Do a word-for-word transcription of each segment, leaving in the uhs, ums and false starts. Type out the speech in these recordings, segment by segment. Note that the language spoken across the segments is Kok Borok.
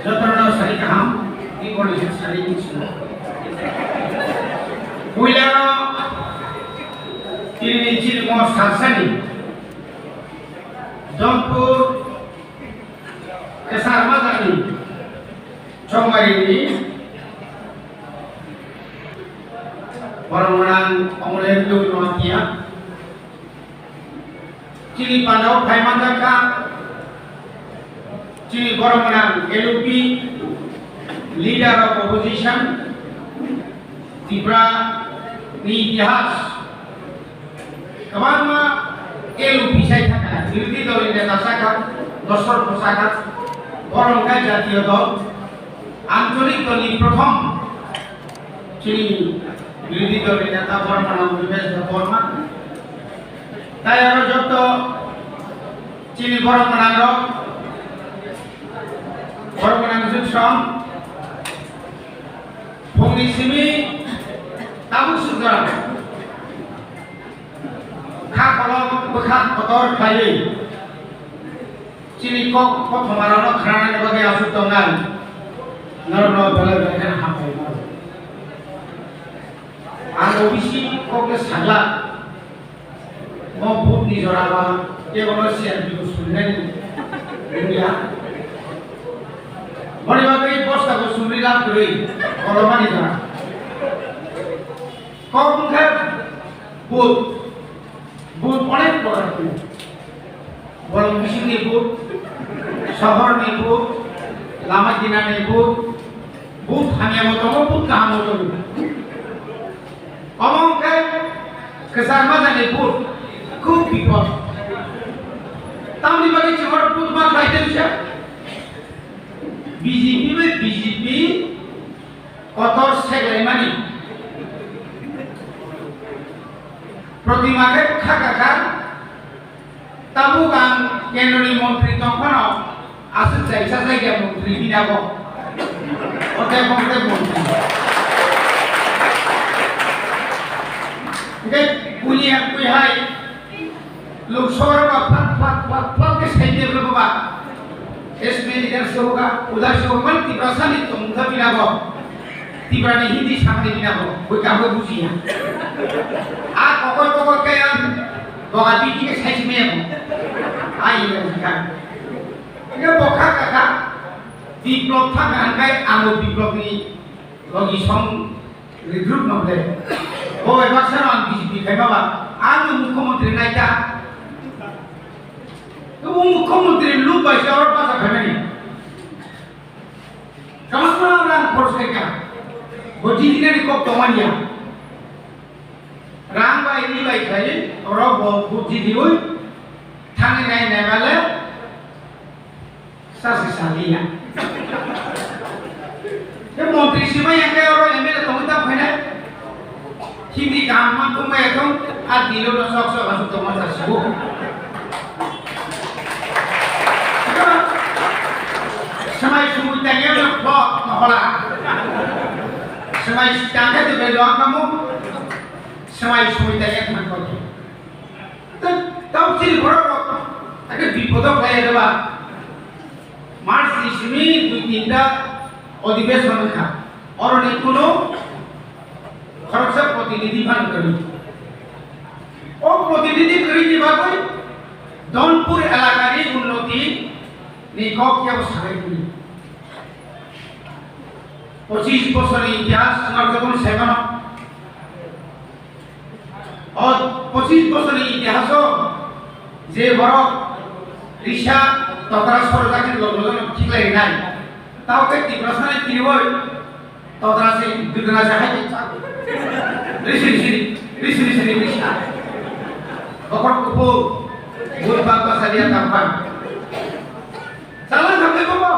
Jotono sari kaham, tei boni sari ni sino. Puila no tini ni chini mo salsani Donpur Kesar Majani Chongmari ni borok mwnang Omolendra Noatia. Chini pandao phai manjakha, chini borok mwnang L U P, leader of opposition, Tripura ni itihas. Kwbangma L U P sai thaka, birodhi dol ni neta sakha, dosor bosakha, borok wngkha jatiyo dol, ancholik dol ni prothom. Chini birodhi dol ni neta borok mwnang Debesh Debbarma. Tai aro joto chini borok mwnang rok, borok mwnang Juksom, phungni simi tabuk sujak kha kolok bwkha kotor khlaiwi. Chini kok kothoma rokno khnanani bagwi aswk tongnai, norokno belai belai kheno hambai mano. Ang O B C kokno sagla, mo vote ni jora ba, kebono C R P F surinani wngya. Boni bagwi bosta bo suri lab kwrwi, kolomani jora. Kok wngkha vote. Vote onek prokar tongo. Bolong bisingni vote, sohorni vote, lama dinani vote, vote hamyabo tongo, vote kahambo tongo. Omo hwnkhe kwchar majani vote khub bipod. Tamni bagwi chwng oro vote ma khlai tongsa? B J P bai B J P kotor seglaimani. Protima khe kha kha kha, tabuk ang kendroni montri tong phano aswk chaisa jaigya montri bina bo. Ote bongte montri. Hingke buni ang twi hai Lok Sabha ba phak phak phak phak ke sai de bro ba. S P leader se hoga, udhar se hoga, mane Tiprasa ni tongmung kha bina bo. Tipra ni Hindi samani bina bo. Boi kamo bujiya. A kokoi kokoi ke ang boga biki ke sai simi ya bo. Ai ya jika. Ini bokha kaka. Biplop thang angkai amo biplop ni logi song. Regroup no ble. Bo bai baksa no ang B J P khai baba. Ang no mukhyamantri nai ta. To bo mukhyamantri luk bai se oro pasa khai mani. Kama kama rang khorch khai ka. Bo jidi nani kok tongmani ya. Rang bai ni bai khai oro bo, bo jidi oi. Thangni nai nai bale. Sasi saliya. Ke montri simai yang kaya oro M L A tongwi tang khainai. Hindi kam man tong maya tong, a dilo no sok sok asuk tong masa sibo. Semai sumui tanya no plot no hola. Semai tanya tu belo kamu. Semai sumui tanya kan kau. Tei tamo chini borok rok ake bipodo khlai ya ba. March ni simi dui tinta odhibeson wngkha. Oroni kuno khoroksa protinidhi phano kwrwi. O protinidhi kwrwi ni bagwi Donpur elakani unnoti ni kok kebo sabai kwrwi. Pochis bosorni itihas wngkha jotono saimano. O pochis bosorni itihaso je borok risa totra sorjak khe loglogono khiklai rinai. Tao khe Tiprasani tinibo totra se dudana se hai chak. Risi risi, risi risi risa. Bokhorok kuphur, bun bak basa dia tampan. Salang khamle bobo.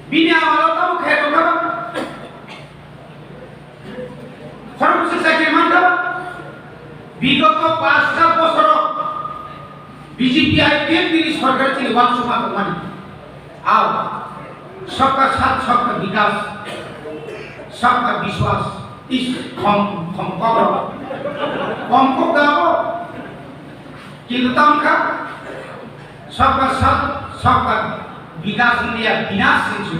Bini amalo tamo khe tongkha ba. Khoroksa chakri mankha ba? Bigoto pasta bosoro B J P I P F T ni sorkar chini wansukma tongmani. Ao, sabka saath, sabka vikas, sabka vishwas, is khom, khom kokro. Khom kok da bo. Kintu tamkha, sabka saath, sabka Bikas wngya, binas hinsu.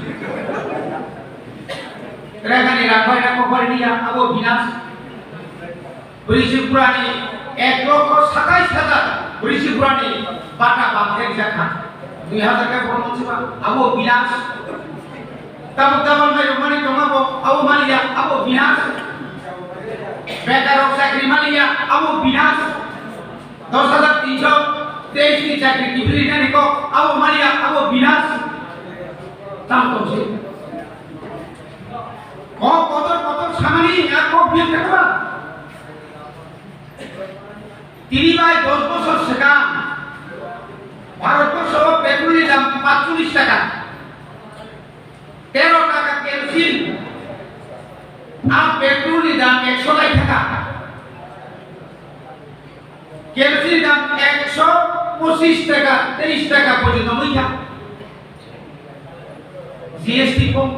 Rekha ni rang bai rang kok bai niya, abo binas. Brisi purani ek lokho satais hajar brisi purani bata bangkhe rijak kha. Dui hajar khe borok mansi ba, abo binas. Tabuk tabang bai rok mani tongma bo, abo maliya, abo binas. Bekar rok chakri maliya, abo binas. Dos hajar tinso teis ni chakri kiphilwi nani kok, abo maliya, abo binas. Tamo tongsi. Kok kotor kotor samani, ya kok biya khatma. Tini bai dos bosor swkang Bharatborsho o petrol ni dam patcholish taka, tero taka kerosin, a petrol ni dam ekso lai taka, kerosin ni dam ekso pochish taka, teish taka porjonto wngkha. G S T kok,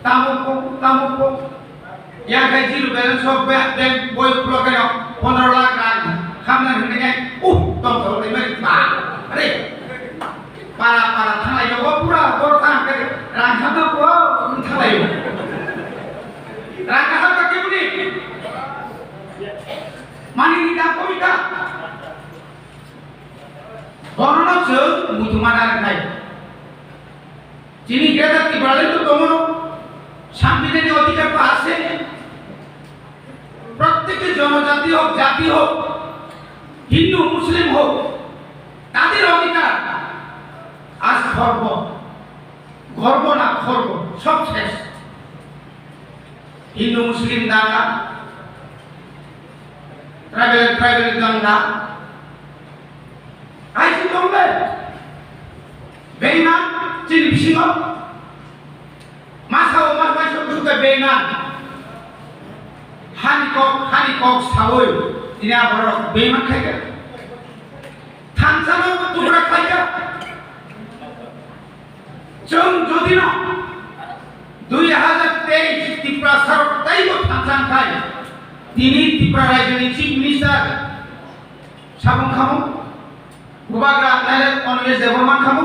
tamuk kok, tamuk kok. Yang khai zero balance o bank, bank boi pulo khe no pondro lakh rang khamna hinwi nai, uh, tong tong tei mari ba, are. Para, para thanglai yo, o pura bor thang khe rang khamna ko, thanglai yo. Rang kaham ka kebuni. Mani ni dam koi ka. Bono no chwng muitu mana rwnai. Chini Greater Tipraland to tongo, সাংবিধানিক অধিকার তো আছে। প্রত্যেকটি জনজাতি হোক, জাতি হোক, হিন্দু মুসলিম হোক, তাদের অধিকার আজ খর্ব, গর্ব না খর্ব, সব শেষ। হিন্দু মুসলিম দাঙ্গা, ট্রাইবেল ট্রাইবেল দাঙ্গা, আইসি তবে বেইমান চিনি বিসিনো মাসাও মাস মাস সুদে বেইমান হানি কক হানি কক সাবই তিনি আবার বেইমান খাইগা থানসানো টুকরা খাইগা Chwng jodi no dui hajar teis Tiprasa rok teibo thansa wngkhai, tini Tripura Rajyoni Chief Minister sabung khamu, Bubagra Nailen Animesh Debbarma khamu,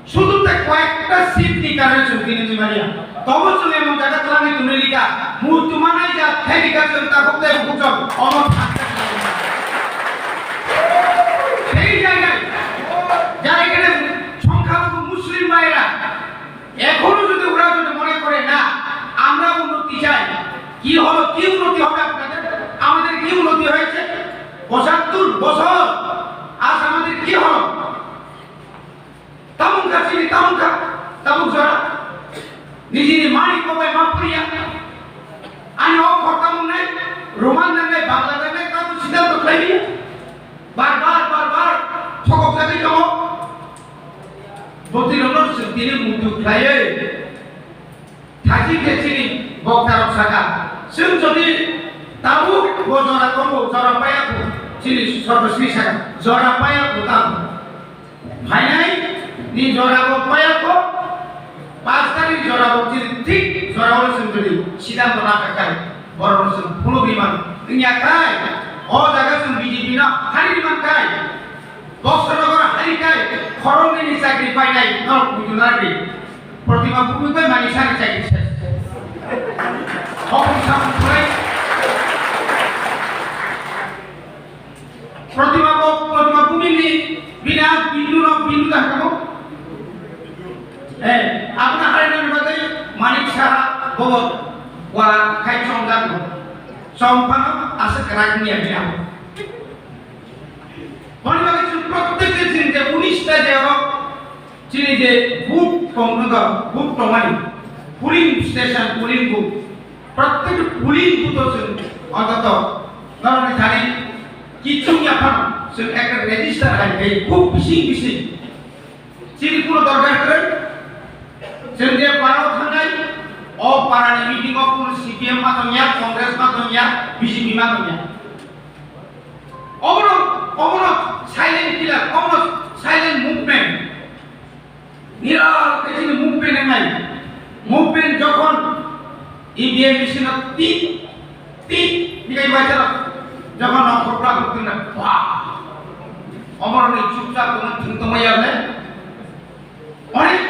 sudu tei koyekta seat ni karone chwng tini wngwi manya. Tobo chwng emon jaga twlangwi tongwi rikha, muitu manai ja thai rikha chwng takhuk tei bukhuk chwng omo thansa. Tei jaga jara এখানে সংখ্যালঘু মুসলিম ভাইরা এখনো যদি ওরা যদি মনে করে না আমরা উন্নতি চাই, কি হলো, কি উন্নতি হবে আপনাদের? আমাদের কি উন্নতি হয়েছে? পঁচাত্তর বছর আজ আমাদের কি হলো? Tamung kha chini, tamung kha, tabuk jora. Nijini mani kobai ma puriya. Ani o khor tamung nai, Roman nangnai, Bangla nangnai, tabuk siddhanto khlaiya. Bar bar, bar bar, thokok jagwi tongo. Bwtwi rokno chwng tini muitu khlaiwi. Thajik khe chini boktarok saka, chwng jodi tabuk bo jora tongo, jora paya kho, chini Sarvasri saka, jora paya kho tabuk. Phainai ni jora bo paya kho, pash tarikh ni jora bo chini thik jora o chwng jodi siddhanto na kha khai, borok no chwng phunugwi mano. Wngya khai, o jaga chwng B J P no hari man khai. Boxer nogor hai kai, khoroknwi ni chakri painai norok buju narwkdi. Protima Bhumik bai mani sani chakri ses. Hokni samung khulai. Protima bo, Protima Bhumik ni bina bindu no bindu da kamo. Eh, abna hai nani bagwi Manik Saha bobo wa khai chongjak no. Chongphano aswk kwrak wngya bini abo. Boni bagwi chwng proত্যেক je chini je unis ta je oro chini je booth tong nw, booth tongmani, polling station, polling booth, proত্যেক polling booth o chwng ontoto norokni thani kichung yaphano chwng ekta register hai khe khub bising bising chini kuno dorkar kwrwi. Chwng je para o thangnai, o para ni meeting o kuno C P M ma tongya, Congress ma tongya, B J P ma tongya. Obono, obono silent killer, obono silent movement. Niral khe chini movement wngnai. Movement jokhon E V M machine o tik, tik, bikai bai jalo. Jokhon nokhor pla pla tongna, ba. Obono ni chupchap tongna thung tongma ya le. Onek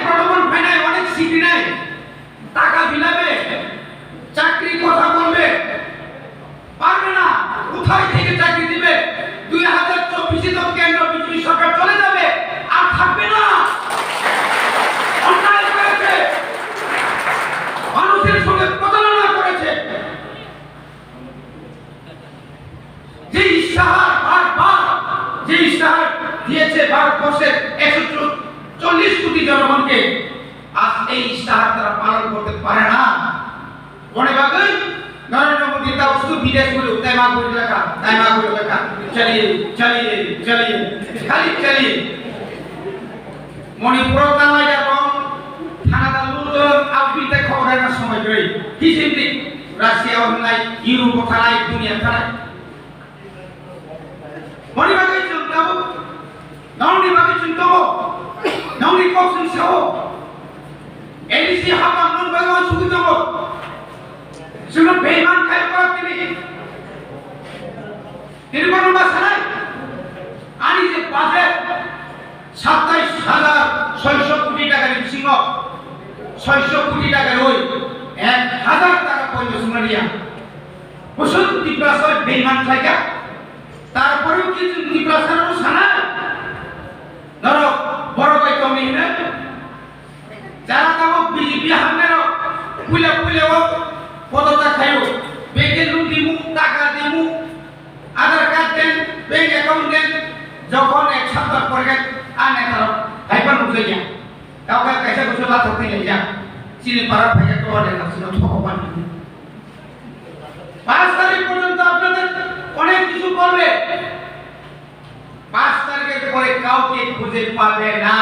ভারতবর্ষের একশো চল্লিশ কোটি জনগণকে আজ এই ইশতেহার তারা পালন করতে পারে না। মনে বাকি নরেন্দ্র মোদী তাও শুধু বিদেশ বলে তাই মা করে লেখা, তাই মা করে লেখা, চালিয়ে, চালিয়ে, চালিয়ে, খালি চালিয়ে। মণিপুরও তাই এবং থানাটা লুট আউটবিতে খবর দেওয়ার সময় করে কি চিন্তি রাশিয়া অন্যায়, ইউরোপ থানায়, দুনিয়া থানায়। Moni bagwi chwng tabuk, nongni bagwi chwng tongo, nongni kok chwng sao. A D C hapang nwng bagwi uansugwi tongo. Chwngno beiman khai kok tini. Tini bono ma sanai? Ani je budget, satais hajar soiso koti takani bisingo soiso koti taka rwi ek hajar taka poito swngnaliya. Bwswk Tiprasa beiman khlaikha? Tarpore ki chwng Tiprasa rok sanai? Norok borok bai tongwi hwnwi? Jara tabuk B J P hamnai rok puila puila o podota khaio. Beke lun dimu, taka dimu, Aadhaar card den, bank account den, jokhon ek sapta pore khe a neta rok haiphano nukjakya. Kau khe kaisa kusu lathok thailaijak. Chini para phaikhe to neta sino thokok mani. পাঁচ তারিখ পর্যন্ত আপনাদের অনেক কিছু বলবে। পাঁচ তারিখের পরে কাউকে খুঁজে পাবে না।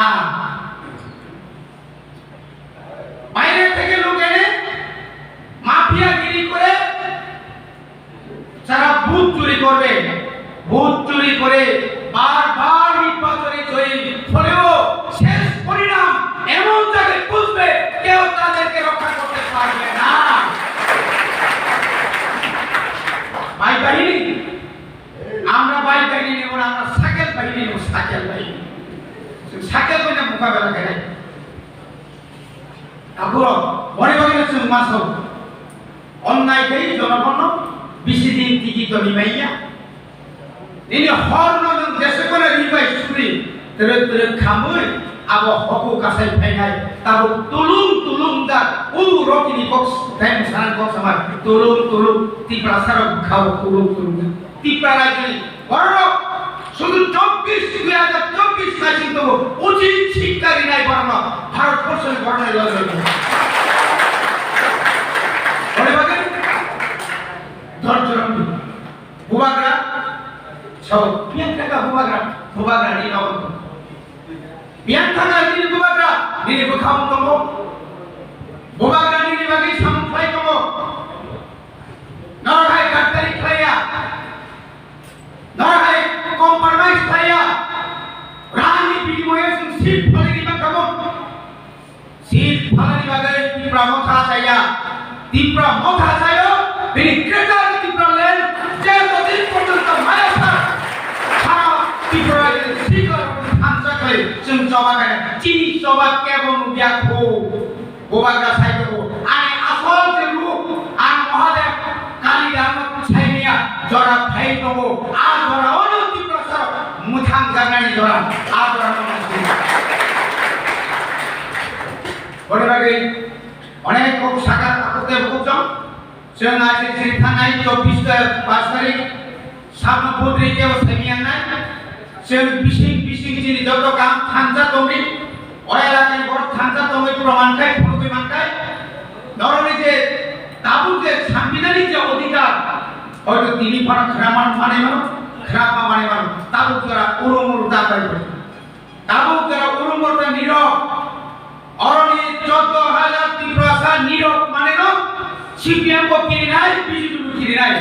বাইরে থেকে লোক এনে মাফিয়াগিরি করে যারা ভোট চুরি করবে, ভোট চুরি করে বারবার নির্বাচনে জয়ী হলেও শেষ পরিণাম এমন জায়গায় পৌঁছবে, কেউ তাদেরকে রক্ষা করতে পারবে না। ভাই বাহিনী, আমরা ভাই বাহিনী নেব না, আমরা সাইকেল বাহিনী নেব, সাইকেল বাহিনী। সাইকেল বাহিনী মোকাবেলা করে। Tabuk, mone bagwi chwng maso. Onnai khe jonogonno bisi din tigi toni manya. Nini horno nwng jesekono ribai suri, twrwk twrwk khamwi abo hoku kasai phainai. Tabuk tulung tulung jak, u rokini kok thai mwsana kok samar, tulung tulung Tiprasarok bwkhao tulung tulung jak. Tipra rajyoni bororok sudu chobbish, dui hajar chobbish naising tongo, uchit sikka rinai bororok Bharat borshoni bororok loge loge. Ore bagwi dhorjo rokni bubagra sabo, biyang thaka bubagra, bubagra ni nogo. Biyang thaka nini bubagra, nini bwkhao tongo. Bubagra nini bagwi samung khlai tongo. Norok hai gaddari khlaiya, norok hai compromise khlaiya, rangni binimoye chwng seat phalini mankha bo. Seat phalani bagwi Tipra Motha chaya, Tipra Motha chayo, bini Greater Tipraland, je todin porjonto maya sa, sara Tripura ni sikla thansa khlai chwng choba kaya, chini choba kebo nukya kho. Bubagra sai tongo, ani asol je luku, ang Mahadev Kaliram saimanya jora phai tongo, a jora ono Tiprasa mwthang jagnani jora, a jora no nasi. Boni bagwi onek kok saka takuk te bukuk jong, chwng aji sri thanai chobbish ta pas tarik, sabno putri kebo saimanya nai, chwng bising bising chini joto kam thansa tongdi. O elakani borok thansa tongwi proman khai phunugwi mankhai. Norokni je tabuk je sambidhanik je odhikar, hoito tini phano khraman manwi mano, khrapma manwi mano, tabuk jora urung urung ta bai bai. Tabuk jora urung urung ta nirok. Oroni choddo hajar Tiprasa nirok manwi no. C P M bo kirinai, B J P bo kirinai.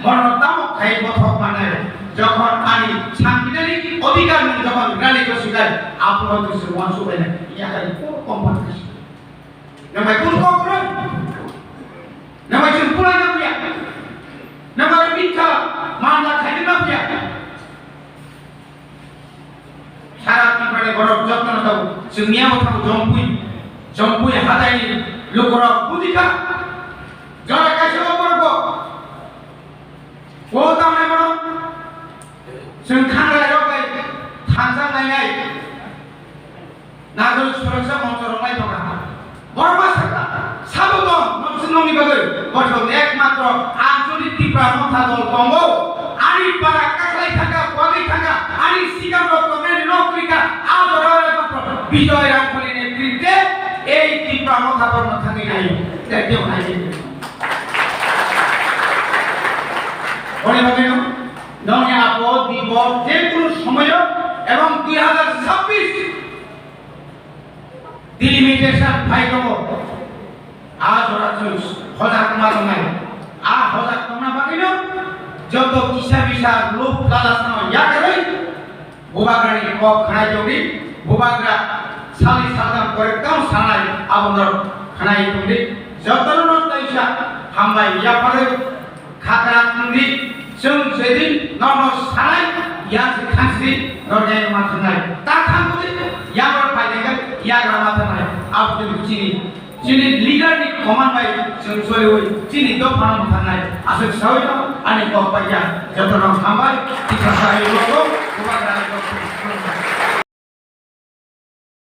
Mono tamo khai bothok manai. Jokhon ani sambidhanik odhikar nwng jokhon rally gosi khai, aphuru twi se uansuk lainai. Iya khai kunu compensation. Nwng bai kunu kok kwrwi. Nwng bai chwng pulai na phuya. Nwng bai mitha manna khai na phuya. Sara Tripura ni borok jotno no tabuk. Chwng miyamo tabuk Jompui. Jompui hatai ni lukurok bujikha. Jora kaisa o borok bo. O tamni borok. Chwng thangrai rok bai thansa nainai. Nagorik Suraksha Moncho rok lai tongkha. Borok ma sakha, sabo tong, nokse nokni bagwi, bothor ekmatro ang jodi Tipra Motha dol tongo, ani para kakhwlai thangkha, bagwi thangkha, ani sikam rok tongnai nok kwrwikha, Bijoy Rangkholi netrite ei Tipra Motha borno thangwi naio, tei tei hai. Oni bagwi no, noni apod bipod je kunu somoyo ebong dui hazar sabbish delimitation phai tongo. A jora chwng hojak wngma tongnai. A hojak tongna bagwino joto kisa bisa luk lalasano yakarwi bubagrani kok khnai tongdi, bubagra sali saltam korektam sanai abono khnai tongdi. Jotono teisa hambai yapharwi khakra tongdi, chwng jedin nono sanai yang se thangsri norjai ma thangnai. Ta thangkudi yang ro paidengkha yang ro ma thangnai. Abdul chini Chini leader ni command bai chwng choliwi chini dophano mwthangnai aswk sawi no ani kok bai ya joto rok hambai tikha sai logo bubagra ni kok.